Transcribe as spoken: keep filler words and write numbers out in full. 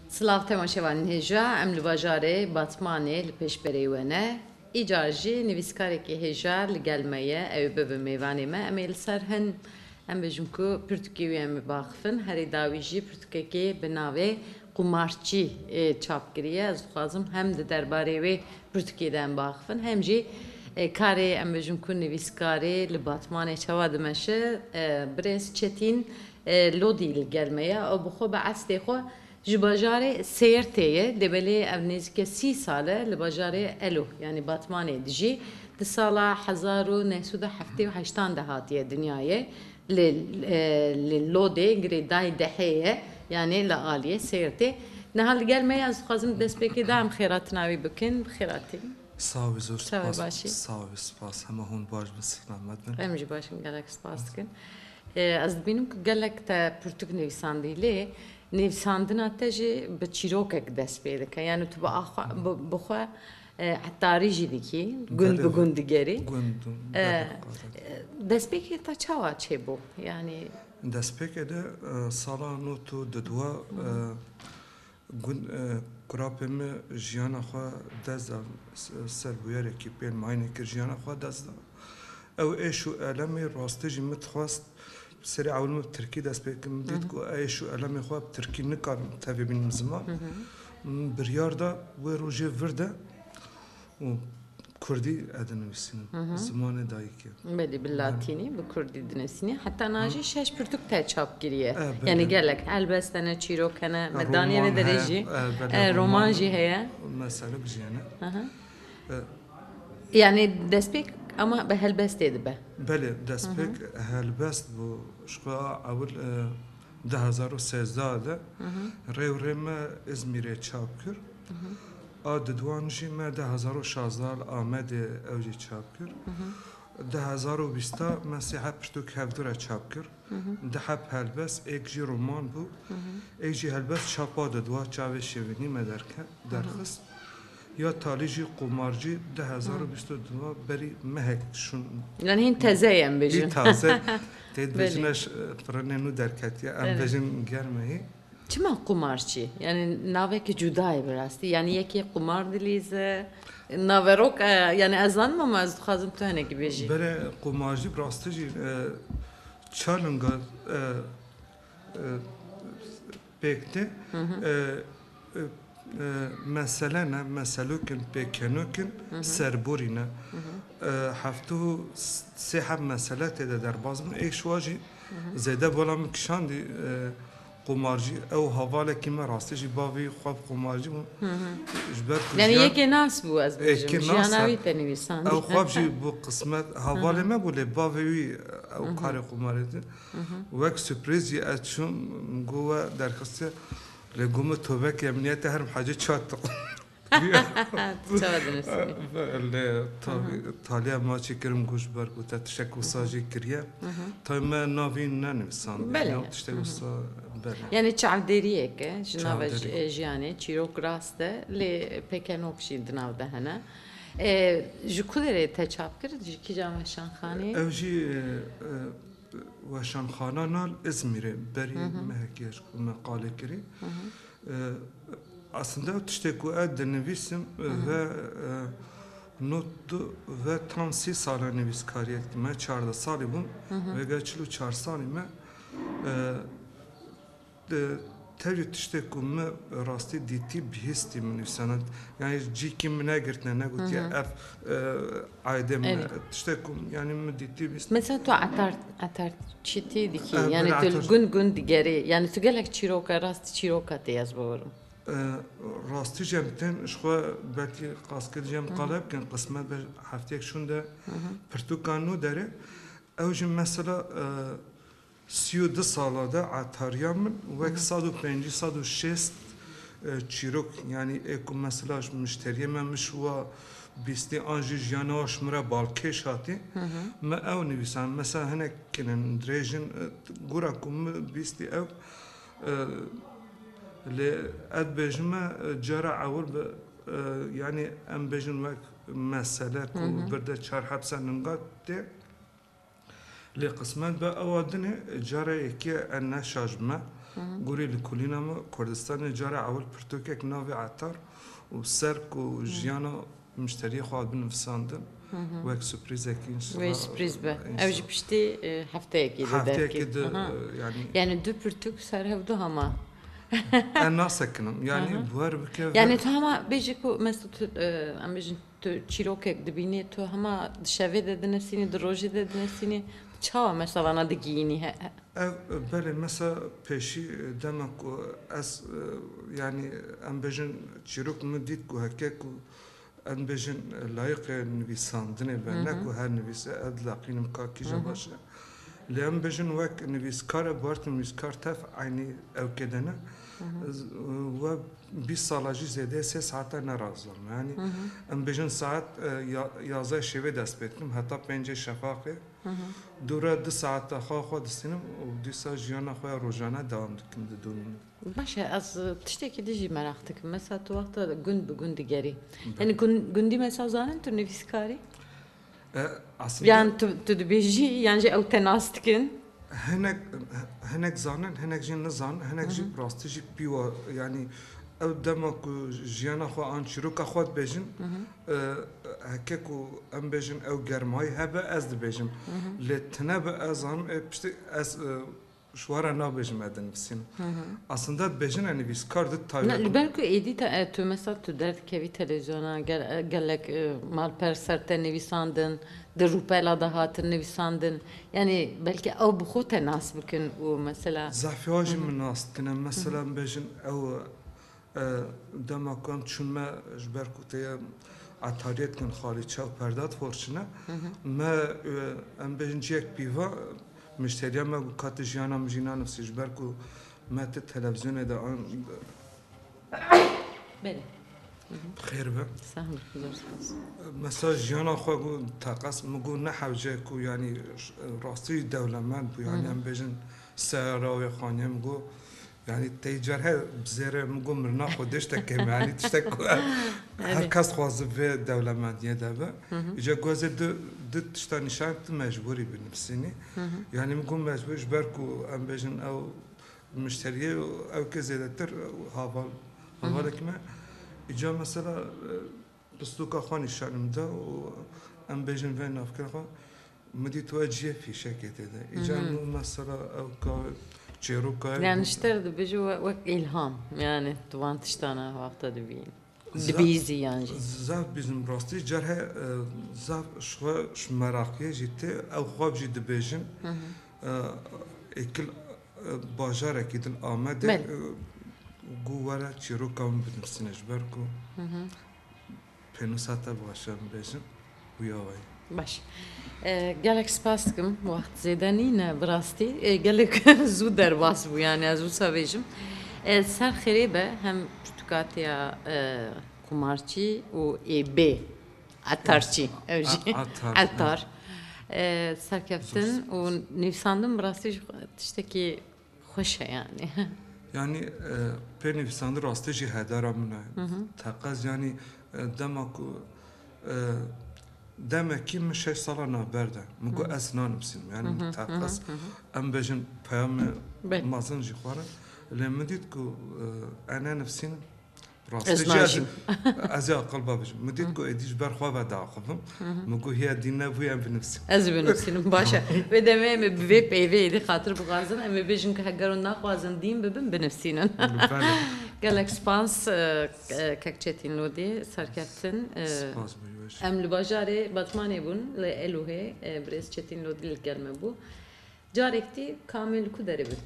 Silav temaşevanên hêja, em li bajarê Batmanê li pêşberê we ne. Îcar jî nivîskarekî hêja li gel me ye, ew ê bibe mêvanê me. Em ê li ser hin, em bêjim ku pirtûkê wî em ê biaxifin. Herî dawî jî pirtûkekê bi navê Qumarçî, ê, çap kiriye. Ez dixwazim hem di derbarê wê pirtûkê de em biaxifin. Hem jî, e, karê, em bêjim ku nivîskarê li Batmanê çawa dimeşe, e, birêz Çetîn, e, Lodî li gel me ye. Ew bi xwe bi estê xwe ji bajarê Sêrtê ye. Dê belê ev nêzîke sî sal e li bajarê Elo, yanî Batmanê dijî. Di sala hezar û neh sed û heftê û heştan de hatiye dinyayê. Li, e, li Lodê girêdayî dehê ye, yanî li aliyê Sêrtê. Niha li gel me ye, ez dixwazim destpêkê de em xêratina wî bikin. Bi xêr hatî. Sağ ol, zor Çawa spas. Başî? Sağ ol, spas. Hema hûn baş bin, selamet bin. Em jî baş in, gelek spas dikin. E, ez dibînim ku gelek te pirtûk nivîsandî, lê nivîsandina te jî bi çîrokek dest pê dike. Yani tu bi axwe, bi, bi xwe, e, etarî jî dikî, gund Belê, bi gund digerî. Gund, E, belê, e, destpêkê te çawa çêbû? Yani Destpêkê de, e, sala nod û dudwa, e, Gund, e, kurapê min jiyana xwe dest da, s-, ser bûyerekî pêl mayînê kir, jiyana xwe dest da. Ew êş û elemê rastî jî min dixwest, serê ewil min bi tirkî dest pê kir, min dît ku êş û elemê xwe bi tirkî nikarim tevî bînim ziman. Min biryar da wê rojê vir de û Kurdî ez dinivîsînim, zimanê dayikê. Belê, bi latînî, bi kurdî dinivîsînî. Heta niha jî şeş pirtûk te çap kiriye. E, belê. Yani gelek helbest hene, çîrok hene, me danî vê derê jî. E, belê, e, roman jî heye. Meselok jî hene. Aha. E, Yani destpêk ama bi helbestê dibe. Belê, destpêk helbest bû. Ji xwe ewil, e, du hezar û sêzdeh de rê û rê me Îzmîrê çap kir. A didwan jî me du hezar û şazdeh li Amedê ew jî çap kir. Du hezar û bîst me sê heb pirtûk hevdu re çap kir. Du heb helbest, êk jî roman bû. Êk jî helbest çapa didwa çavê şevînî me derke-, derxist. Ya talî jî Qumarcî du hezar û bîst û du berî mehek şûn. Yani hîn teze ye, em bêjin. Hîn taze. Tê dibêjin Belê. Eş, e, pirinê nû derketiye. Em Belê. Bêjin germehî. Çima Qumarcî? Yani navekî cuda ye bi rastî. Yani yekê qumar dilîze, naverok, e, yani ez zanim ama ez dixwazim tu hinekî bêjî. Belê Qumarcî bi rastî jî, e, çar linga, e, e, pêk tê. E, e, e, mesele ne, meselok in, pêkenok in, serborî ne. E, heftê û sê heb mesele tê de derbas bin. Êk şiwa jî zêde bala min kişandî, e, Qumarcî, ew havalekî me rastî jî bavê wî xwe bi qumarcî bû. Ji ber ku Yani jiyan yekê nas bû, ez bêjim. Êkê nas Jiyana e. Wî te nivîsandî. Ew xwe jî bû qismet. Havalê me bû lê bavê wî ew karê qumarê dî. Wek surprîz jî ez çûm, min got we derxistî, lê got min tobek emniyete herim hecî çat. Çawa dinivîsî? Lê tabi, taliya ma çêkirim got ji ber ku te tiştek wisa jî kiriye. Tabi me navî nenivîsand. Belê. Nav tiştek wisa belê. Yani çavdêriyek e, ji nava Çavdêrî. Ji-, jiyanê, çîrok rast e, lê pekenok jî di nav de hene. E, ji ku derê te çap kir? Ji kîjan weşanxanê? Ew jî, e, e, weşanxana Nal Îzmîrê berî mehekî ye ji ku me qalê kirî. E, aslında ew tiştê ku ez dinivîsim, e, ve, e, nod ve tam sî sala nivîskariyê dikim. Me çardeh salî bûm, vêga çil û çar salî me, e, Di tevî tiştê ku min rastî dîtî bihîstî min nivîsana. Yani cîkî min negirtine, negotiye ev, e, aydê min. Erê. Tiştê ku yani min dîtî bihîst. Mesela tu etar, etar çitî dikî? Eh, Yani tu etar- gund gund digerî. Yani tu gelek çîroka, rastî çîroka tê ez biwêrim. Eh, rastî jî em tên ji xwe belkî qas kir jî em qale bikin, qismet be heftiyek şûnde pirtûka nû derê. Ew jî mesela, eh, Sî û du sala de etariya min wek sed û pêncî, sed û şêst, e, çîrok, yanî ê ku mesela ji mişteriyê me min ji wa bîstî an jî jiyana wa ji min re balkêş hatî, me ew nivîsan. Mesela hinek kirin dirêj in, e, gura ku min bîstî ew, e, lê ez dibêjime, e, cara ewil bi, e, yanî em bêjin wek mesele ku bir de çar heb sed ninga tê. Lê qismet be ewa dinê cara yekê e ne şaş bime. Gorî li kulîna me Kurdistanê cara ewil pirtûkek navê Etar û ser ku jiyana mişteriyê xwe hat binivîsandin. Wek surprîzekî înşallah. Wê surprîz be. Ew jî piştî, e, hefteyekê de derkê. Hefteyekê de, e, yanî. Yanî du pirtûk ser hevdu hema. Ez nasekinim. Yanî buher bike ve. Yanî tu hema bêjî ku mesela tu, e, em bêjin tu çîrokek dibînî, tu hema di şevê de dinivîsînî, di rojê de dinivîsînî, çawa mesela vana digihînî? He, he. Ev, belê, mesela pêşî, e, dema ku ez, e, yanî em bêjin çîrok min dît ku heke ku em bêjin, e, layiqê nivîsandinê be, ne ku her nivîs e, ez dileqînim ka kîja baş e. Lê em bêjin wek nivîskar e, bi wek nivîskar tev eynî ewkê de ne. Ez, e, we bîst sala jî zêde sê saeta nerazam. Yanî em bêjin saet, e, ya-, yazdeh şevê dest pê dikim, heta pêncê şefaqê. Dû re du saeta xwe xwe distînim û dîsa jiyana xwe ya rojane dewam dikim di dûnî. Baş e, ez tiştekî din jî meraq dikim. Mesela tu wexta gund bi gund digerî. Yanî gund, gundî mesela zanin tu nivîskar î? E, aslında. Yan tu, tu dibêjî, yan jî ew te nas dikin? Hinek, hinek zanin, hinek jî nizanin, hinek jî rastî jî pî wa, yanî ew dema ku jiyana xwe an çîroka xwe dibêjin, e, heke ku em bêjin ew germayî hebe, ez dibêjim. Lê tune bi ez zanim, e, piştî ez, e, ji we re nabêjim ez dinivîsînim. Aslında dibêjin e nivîskar di taybet. Ne, li ber ku êdî te, e, tu mesela tu derdikevî televîzyona, gel-, e, gelek, e, malper ser te nivîsandin, di rûpela de hatin nivîsandin. Yanî belkî ew bi xwe te nas bikin û mesela. Zehfê wa jî min nas dikine. Mesela em bêjin ew, e, dema ku em çûn me ji ber ku tê em etariyê dikin xalîçe û perda diforçine. Me, e, em bêjin cihek pîva, mişteriya me ku katî jiyana min jî nanivîsî ji ber ku me ti televîzyonê de an. Belê. Xêr be. Sağ ol, zor spas. Mesela jiyana xwe got teqez, min got ne hewce ku yanî rastî dewlemend bû, yanî em bêjin seyara wê xaniyê, min got yanî tey car he bi zêrê min got mirina xwe dê tiştek kêm, yanî tiştek ku her kes xwazi vê dewlemendiyê de be. Îca gozê du, du tişta nîşan tu mecbûrî binivîsînî. Yanî min got mecbûr ji ber ku em bêjin ew mişteriyê û ew ke zêdetir, e, haval, havalek me. Îca mesela, e, pislûka xwe nîşanim da û em bêjin vê navkira xwe, min dît we cihê fîşekê tê de. Îca min mesela ew ka çêroka. Yani ji te re dibêje we-, wek îlham, yani tu van tiştana wexta dibîn. Dibîzî yan jî. Zaf bîzim rastî, car he, e, zaf ji xwe ji meraqiyê jî tê, ew xwe jî dibêjin. E, êkil, e, bajarekî din Amedê, e, gu were çîroka min binivîsîne ji ber ku pênûsa te baş e, em bêjin. Wî awayî. Baş. E, gelek spas dikim. Wext zêde nîne, bi rastî. E, gelek zû derbas bû, yani ez wisa bêjim. E, ser xêrê be, hem pirtûkatiya, e, kumarçî û ê bê. Etarçî, ew jî. A-, atar, Etar. E, serkeftin û nivîsandin bi rastî jî tiştekî xweş e yani. Yani, e, pê nivîsandin rastî jî hedara min e. Teqez yani, e, dema ku, e, demekî min şeş sala navber de. Min got ez nanivîsim. Yani min teqez, em bêjin peyamê mezin jî xwarin. Lê min dît ku, e, ez nenivîsînim. Rastî jî ez, ez ê aqil bibêjim. Min dît ku êdî ji ber xwe ve diaxivim. Min got hiya dî nebûye em binivîsîn. Ez ê binivîsînim. Baş e. Wê demê em ê bi vê peyvê êdî xatir bixwazin. Em ê bêjin ku heger hûn naxwazin dîn bibin, binivîsînin. Belê. Gelek spas, e, e, kek Çetîn Lodî, serkeftin, e, spas bû, weş. Em li bajarê Batmanê bûn, li Elûhê, e, birêz Çetîn Lodî li gel me bû. Carek dî ka em ê li ku derê bin?